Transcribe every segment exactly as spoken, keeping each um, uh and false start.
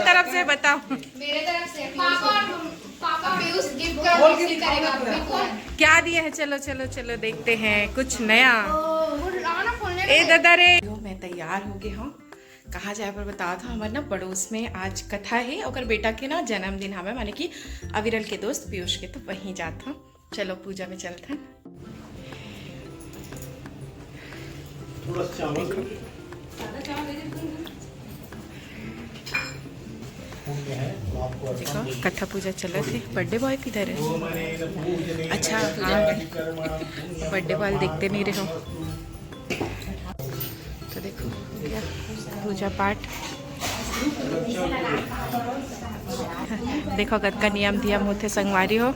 तरफ से बताओ। मेरे तरफ से पापा और मम-, पापा पीयूष गिफ्ट का रिसीव करेगा। क्या दिए हैं? चलो, चलो, चलो, देखते हैं कुछ नया। ए दादा रे, मैं तैयार हो गए हूँ। कहाँ जाए पर बताओ था, हमारे ना पड़ोस में आज कथा है, ओकर बेटा के ना जन्मदिन हवे, माने कि अविरल के दोस्त पीयूष के, तो वहीं जात हूँ। चलो पूजा में चलते हैं। देखो, कथा पूजा चलत है। बर्थडे बॉय किधर है? अच्छा, हाँ, बर्थडे बॉय देखते नहीं रहे। तो देखो, हो गया पूजा पाठ। देखो, कतका नियम धियम होथे संगवारी हो।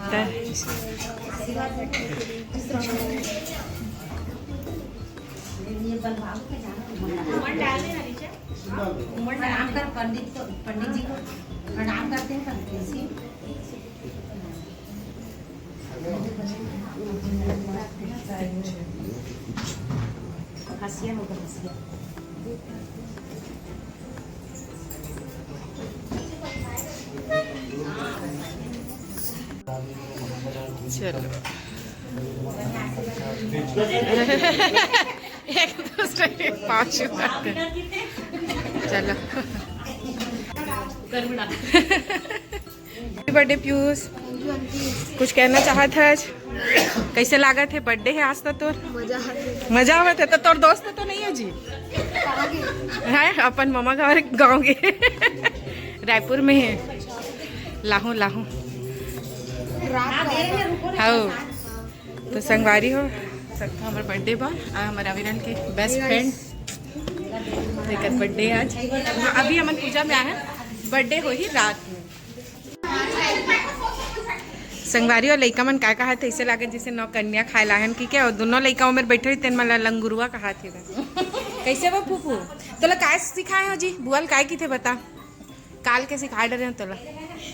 त प्रणाम कर पंडित को, पंडित जी को प्रणाम करते हैं, पंडित जी। हंसिया होगा, हंसिया। चलो। एक दूसरे के पाँव छूते हैं। चलो। Happy birthday Piyush. कुछ कहना चाहत है आज? कैसे लागत है? बर्थडे है आज तो तोर। मजा आथे। मजा आवत है तो तोर दोस्त तो नहीं है जी? कहाँ के? है अपन ममा घर गाँव के। रायपुर में है। लाहू, लाहू। रात को। हाँ। तो संगवारी हो, सब तो हमारे बर्थडे बा, आ, हमारे अविरल के बेस्ट फ्रेंड। एकर बर्थडे आज। हाँ, अभी हमन पूजा में आए हैं, बर्थडे होही रात में। संगवारी हो, लइका मन काय कहाथे, ऐसे लागत जैसे नौ कन्या खाए लाहन की क्या, और दोनों लइका उमेर बैठे हुई, तेन मन ला लंगुरुआ कहाथे। कैसे बा फूफू? तोला काय सिखाए हो जी? बुआ ल काय किथे बता? काल के सिखा डरे हो तोला।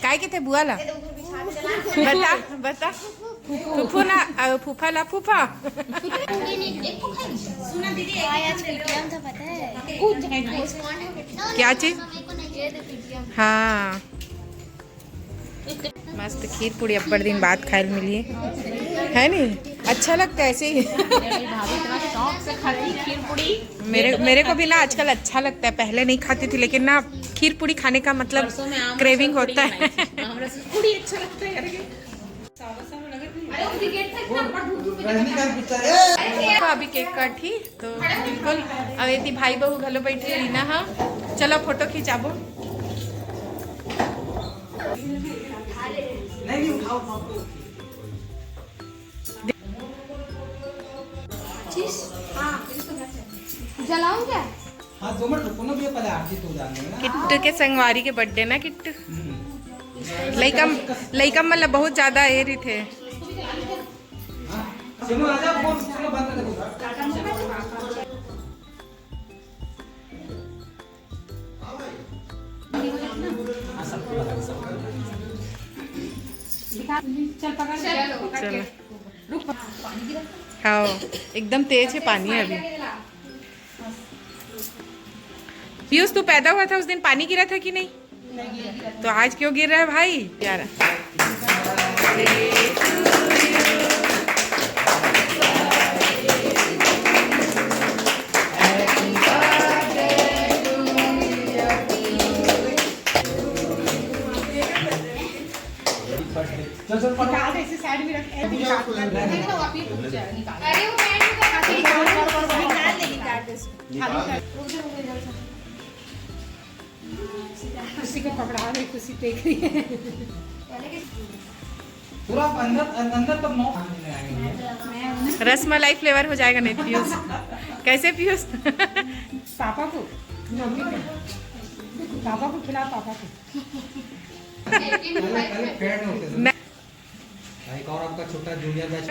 काय किथे बुआ ला? बता, बता। फूफू ना, अ, फूफा ला फूफा। भाई, आज पेटीएम था, पता है? क्या चीज? हाँ। मस्त खीर पूड़ी अब्बड़ दिन बाद खाए ल मिली है नी? अच्छा लगता है ऐसे ही। मेरे भाभी इतना शौक से खाती खीर पूड़ी। मेरे, मेरे को भी ना आजकल अच्छा लगता है, पहले नहीं खाती थी, लेकिन ना खीर पूड़ी खाने का मतलब परसों मैं आम रस craving और पूड़ी होता है। बनाई थी। आम रस पूड़ी अच्छा लगता है करके। तो अभी केक काटी, तो बिल्कुल। अब एती भाई बहू घलो बैठे, रीना हा। चलो फोटो खिंचाबो। जलाऊं क्या? हाँ, दो मिनट रुको ना भैया, पहले आरती तो जाने दो ना। किट्टू के संगवारी के बर्थडे ना किट्टू। हम्म। लइका, लइका मन ला बहुत ज्यादा ए रहिथे। हाँ, सुनो, आजा, फोन, सुनो, बंद कर दे। हाँ, सबको लगा, सबको लगा। दिखा, चल पकड़, चल, पकड़ के। चलो। रुक, पानी गिरा। हाँ, एकदम तेज है पानी अभी। पीयूष, तू पैदा हुआ था उस दिन पानी गिरा था कि नहीं? तो आज क्यों गिर रहा है भाई? प्यारा। चल, चल, पकड़। निकाल दे, इसे साइड में रख, ऐसे निकाल दे। नहीं, नहीं, वो अभी रुक जाए, निकाल। अरे, वो बैठ के निकाल, निकाल दे, निकाल दे इसको। निकाल दे। उधर, उधर, इधर से। खुशी को पकड़ा रही, खुशी देख रही है। पूरा अंदर, अंदर तक नौ। रसमलाई फ्लेवर हो जाएगा नहीं पीयूष। कैसे पीयूष? पापा को, मम्मी को, पापा को खिला, पापा को। पहले, पहले फैन होते थे। मैं एक और आपका छोटा जूनियर बैच।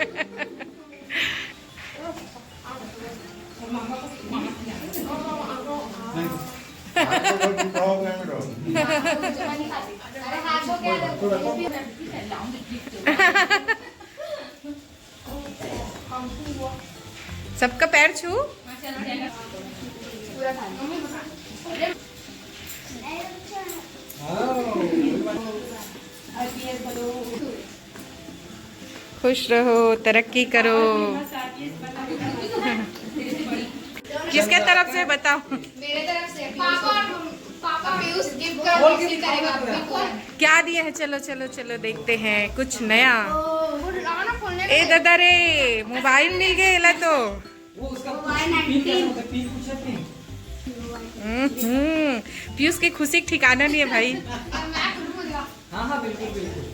सबका पैर छू। खुश रहो, तरक्की करो। किसके तरफ से बताओ? मेरे तरफ से पापा। पापा पीयूष गिफ्ट का रिसीव करेगा। क्या दिए हैं? चलो चलो चलो, देखते हैं कुछ नया। ए दादा रे, मोबाइल मिल गए ला तो। वो उसका पिन कैसे होता है? पिन पूछे, पिन। हम्म। पीयूष के खुशी के ठिकाना नहीं है भाई। हाँ हाँ, बिल्कुल बिल्कुल।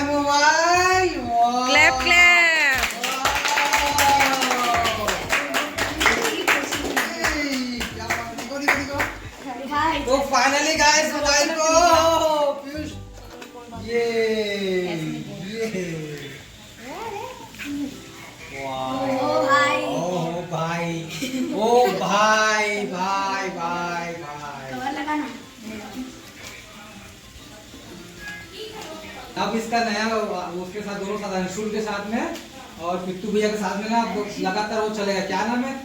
मोबाइल। Clap clap. तो फाइनली गाइस, मोबाइल को पीयूष, ये ये ओ भाई। ओ भाई, ओ भाई, भाई, भाई। अब इसका नया, उसके साथ, दोनों साथ, अंशुल के साथ में और पित्तू भैया के साथ में ना, अब लगातार वो चलेगा। क्या नाम है?